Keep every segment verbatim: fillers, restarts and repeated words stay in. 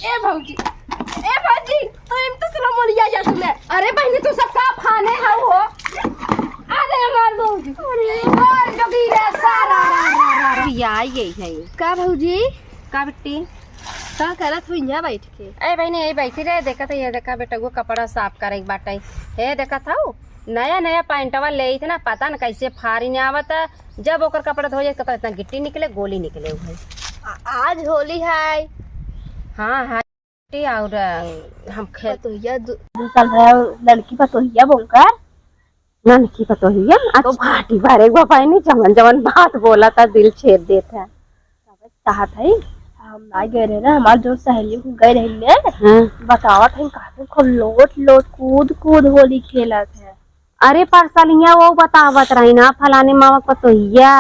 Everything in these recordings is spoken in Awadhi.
ए भौजी, ए भौजी, तो इम तो सुनो मोलिया जा तुम्हें। अरे बहिनी, तू सब का फाने हऊ हो? अरे हमार भौजी। अरे हमार जोगी रे, सारा रा रा रा रा। या यही है। का भौजी? का बिट्टी? का करत हो यहाँ बैठ के? ए बहिनी, यही बैठी रहे, देखत है, ये देखा बेटगो कपड़ा साफ करे के बाटे। हे देखत हऊ, नया नया पैंटवा ले इतना पता न कैसे फारी ने आवत। जब ओकर कपड़ा धो जाए, तो इतना गिट्टी निकले, गोली निकले हुए। आ-, आज होली है। हाँ, हाँ। और, अ, हम खेल पतोहिया दु-, दू साल भर लड़की पतोहिया बोलकर। ननकी पतोहिया, आ तो फाटी बारे गो पाई नहीं, जवन जवन बात बोला था, दिल छेद देता है। कहत है, हम ना गए रहे ना, हमार जो सहेली को गए रहे ने, हाँ। बतावत है, कहते खूब लोट लोट, कूद कूद होली खेलत है। अरे परसलिया वो बतावत रही ना, फलाने मामा पतोहिया,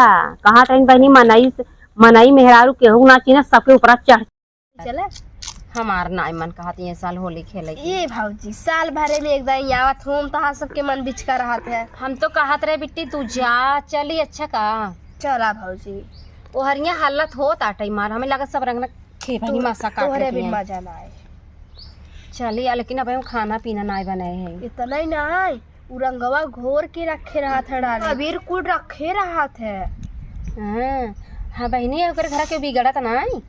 कहत रही, बहिनी, मनई से, मनई मेहरारू केहू ना चीन्हे, सबके ऊपर चढ़ चले? हमार नाई मन कहत ये साल होली खेले के। ए भौजी, साल भरे में एक दाई आवत हूँ, तहार सबके मन बिचका रहत है। हम तो कहत रहे बिट्टी, तू जा, चली, अच्छा का? चला भौजी। ओहरिया हालत होत आटई मार, हमें लगत सब रंग न खे बहिनी तू-, मासा काट तोहरे लेती बिन हैं। मजा ना आए। चली, आ, लेकिन अब हम खाना पीना नाई बनाए हैं। इतना ही ना आए, उ रंगवा घोर के रखे रहत है डाले। अबीर कुल रखे रहत है। हाँ, हाँ बहिनी, ओकर घर के बिगड़त ना आई।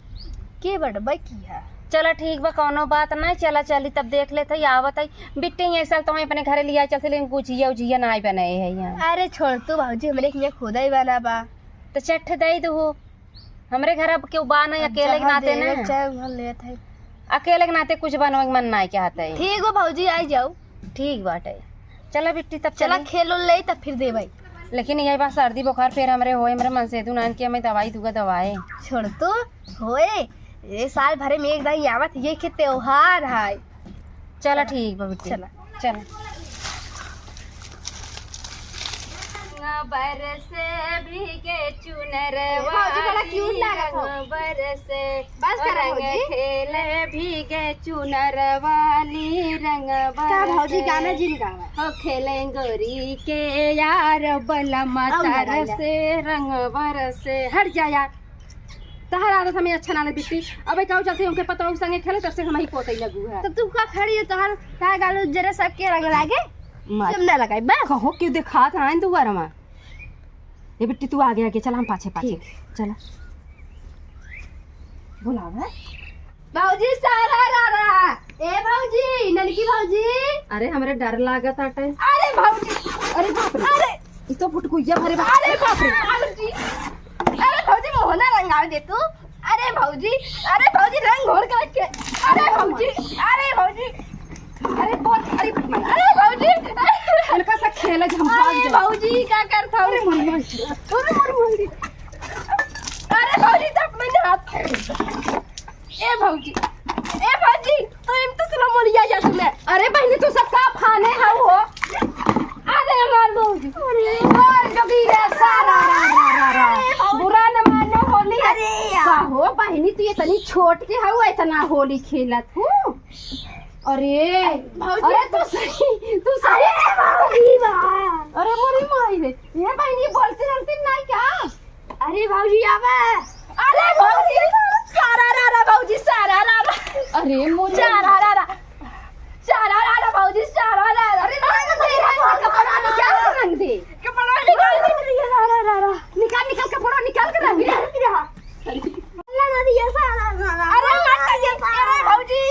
के बड़बे की है? चला ठीक बा, कौनो बात ना, चला चली तब देख लेत है, आवत है। बिट्टी ये साल तो हम अपने घरे लिया चलते, लेकिन गुजिया उजिया ना बनाए है यहाँ। अरे छोड़ तू भौजी, हमरे हियाँ खुदा ही बना बा। तो चट्ठ दे दो, हमरे घर अब केहू बा नहीं, अब अकेले के जहाँ नाते देवे ना। चाहे उहाँ लेत है। अकेले के नाते कुछ बनवे के मन नाई चाहत है। ठीक बा भौजी, आई जाऊ। ठीक बाटे, चला बिट्टी तब चला चली। खेल उल ले तब फिर देबै। लेकिन यही बात सर्दी बुखार फिर हमरे होए, हमरे मन से दू नान के हमें दवाई दुआ दवाए। छोड़ तो होए, ये साल भरे में एक दाई आवत, ये के त्योहार है। चला ठीक बा बिट्टी। चला। चला। बरसे भीगे चुनर ए, भौजी, बड़ा वाली cute लागत हो। रंग बरसे, बस करा, रंग भौजी। खेले भीगे चुनर वाली रंग का भौजी बरसे। गाना जिन गावा? हो खेले गोरी के यार बलमा आओ ना, तरसे रंग बरसे। हट जा यार, तहर आदत हमें अच्छा ना लगे बिट्टी। अबे का चलते उनके पतोह संगे खेले, तब से हम ही कोतई लगू है। तो तू का खड़ी है, तोहर का गालू जरा सबके रंग लागे? मार। जब ना लगाई, बस। कहो क्यों दिखात है दुआर में? ए बिट्टी, तू आगे आगे चला, हम पाछे पाछे। ठीक। चला। बुलावा। भौजी, सारा रा रा। ए भौजी, ननकी भौजी। अरे, हमरे डर लागत आटे। अरे भौजी। अरे बाप रे। अरे। ई तो फुटकुइया भरे बा। अरे बाप रे। भौजी। अरे भौजी, मोहना रंगावे दे तू। अरे भौजी, अरे भौजी, रंग घोर के रखे। अरे भौजी, अरे भौजी, अरे बोल, अरे, अरे भौजी, अरे इनका से खेले जे हम भाग अरे जाए। भौजी, का करत हऊ? अरे मोर माई, अरे मोर माई। अरे भौजी, तब मैंने हाथ। ए भौजी, ए भौजी, तो इम तो सुनो मोलिया जा सुने। अरे बहिनी, तू सब का फाने हऊ हो? अरे हमार भौजी। अरे हमार जोगी रे, सारा रा रा रा रा। अरे भौजी। बुरा न मानो, होली है। अरे यार। का हो बहिनी, तू इतनी छोट के हऊ, इतना होली खेलत हूँ? अरे भौजी। अरे तू सही, तू सही। अरे भौजी बा। अरे मोरी माई रे, ये बहिनी बोलती रहती नहीं क्या? अरे भौजी आवे। अरे भौजी, सारा रा रा भौजी, सारा रा रा। अरे मोरी। सारा रा रा। सारा रा रा भौजी, सारा रा रा। अरे रंग दे, रंग दे, कपड़ा निकाल के रंग दे। कपड़ा निकाल के रंग दे, सारा रा रा। निकाल, निकाल कपड़ा निकाल के रंग दे। अल्लाह ना दिया सारा रा रा। अरे मत ये, अरे भौजी।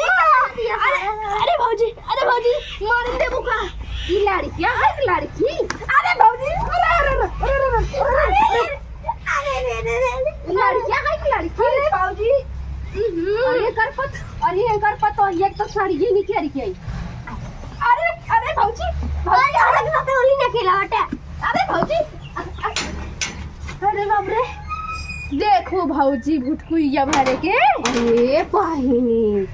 अरे, अरे भौजी, अरे भौजी, मार दे बुका। ई लड़किया है, लड़की। अरे भौजी, अरे, अरे, अरे। अरे रे रे रे। लड़किया है कि लड़की? अरे भौजी। हम्म। अरे एकर पत-, अरे एकर पतोहिया तो साड़िये निकल गई। अरे, अरे भौजी, भौजी, अरे, अरे, अरे, होली ना खेला हटे। अरे भौजी। अरे बाप रे। देखो भौजी भुटकुइया भरे के। अरे बहिनी,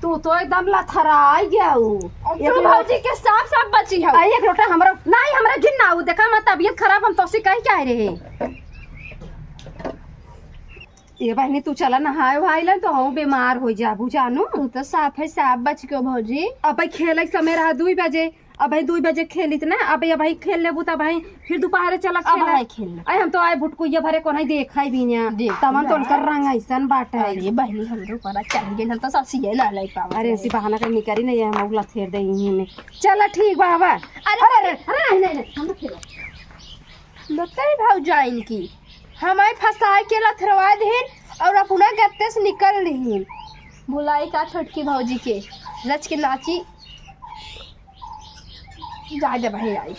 तू तो एकदम लथराई गया हो। अब तू एक लो-, भौजी के साफ साफ बची हो। अरे एक लोटा हमरा, नहीं हमरा जिन ना हो, देखा हमार तबीयत खराब, हम तोसे कही कह रहे। ए बहिनी, तू चला नहाए वहाए ले, तो हम बीमार हो जाबू जानू। तू तो साफ है, साफ बच गयो भौजी। अब खेले के समय रहा दुई बजे, अब भाई दुई बजे खेलित ना, अब ये भाई खेल लेबू त भाई फिर दोपहरे चला अब खेला। भाई खेल ले। अरे हम तो आए भुटकुइया भरे को नहीं देखा ही भी ना। देख तमन तो ना। उनकर रंग ऐसन बाटे। अरे बहनी, हमरो पर चढ़ गइल, हम तो सब सिए ना ले पावत अरे रहे। ऐसी बहाना कहीं निकरी नहीं है, हम उगला फेर दे यहीं में। चला ठीक बा, आवा। अरे, अरे, अरे, अरे, नहीं, नहीं, नहीं, हम तो खेला। बताई भौजाइन की, हमारे फंसाए के लथरवा देहिन और अपना गत्ते से निकल लिहिन। बुलाई का छोटकी भौजी के, रच के नाची। जाए दे भाई आई।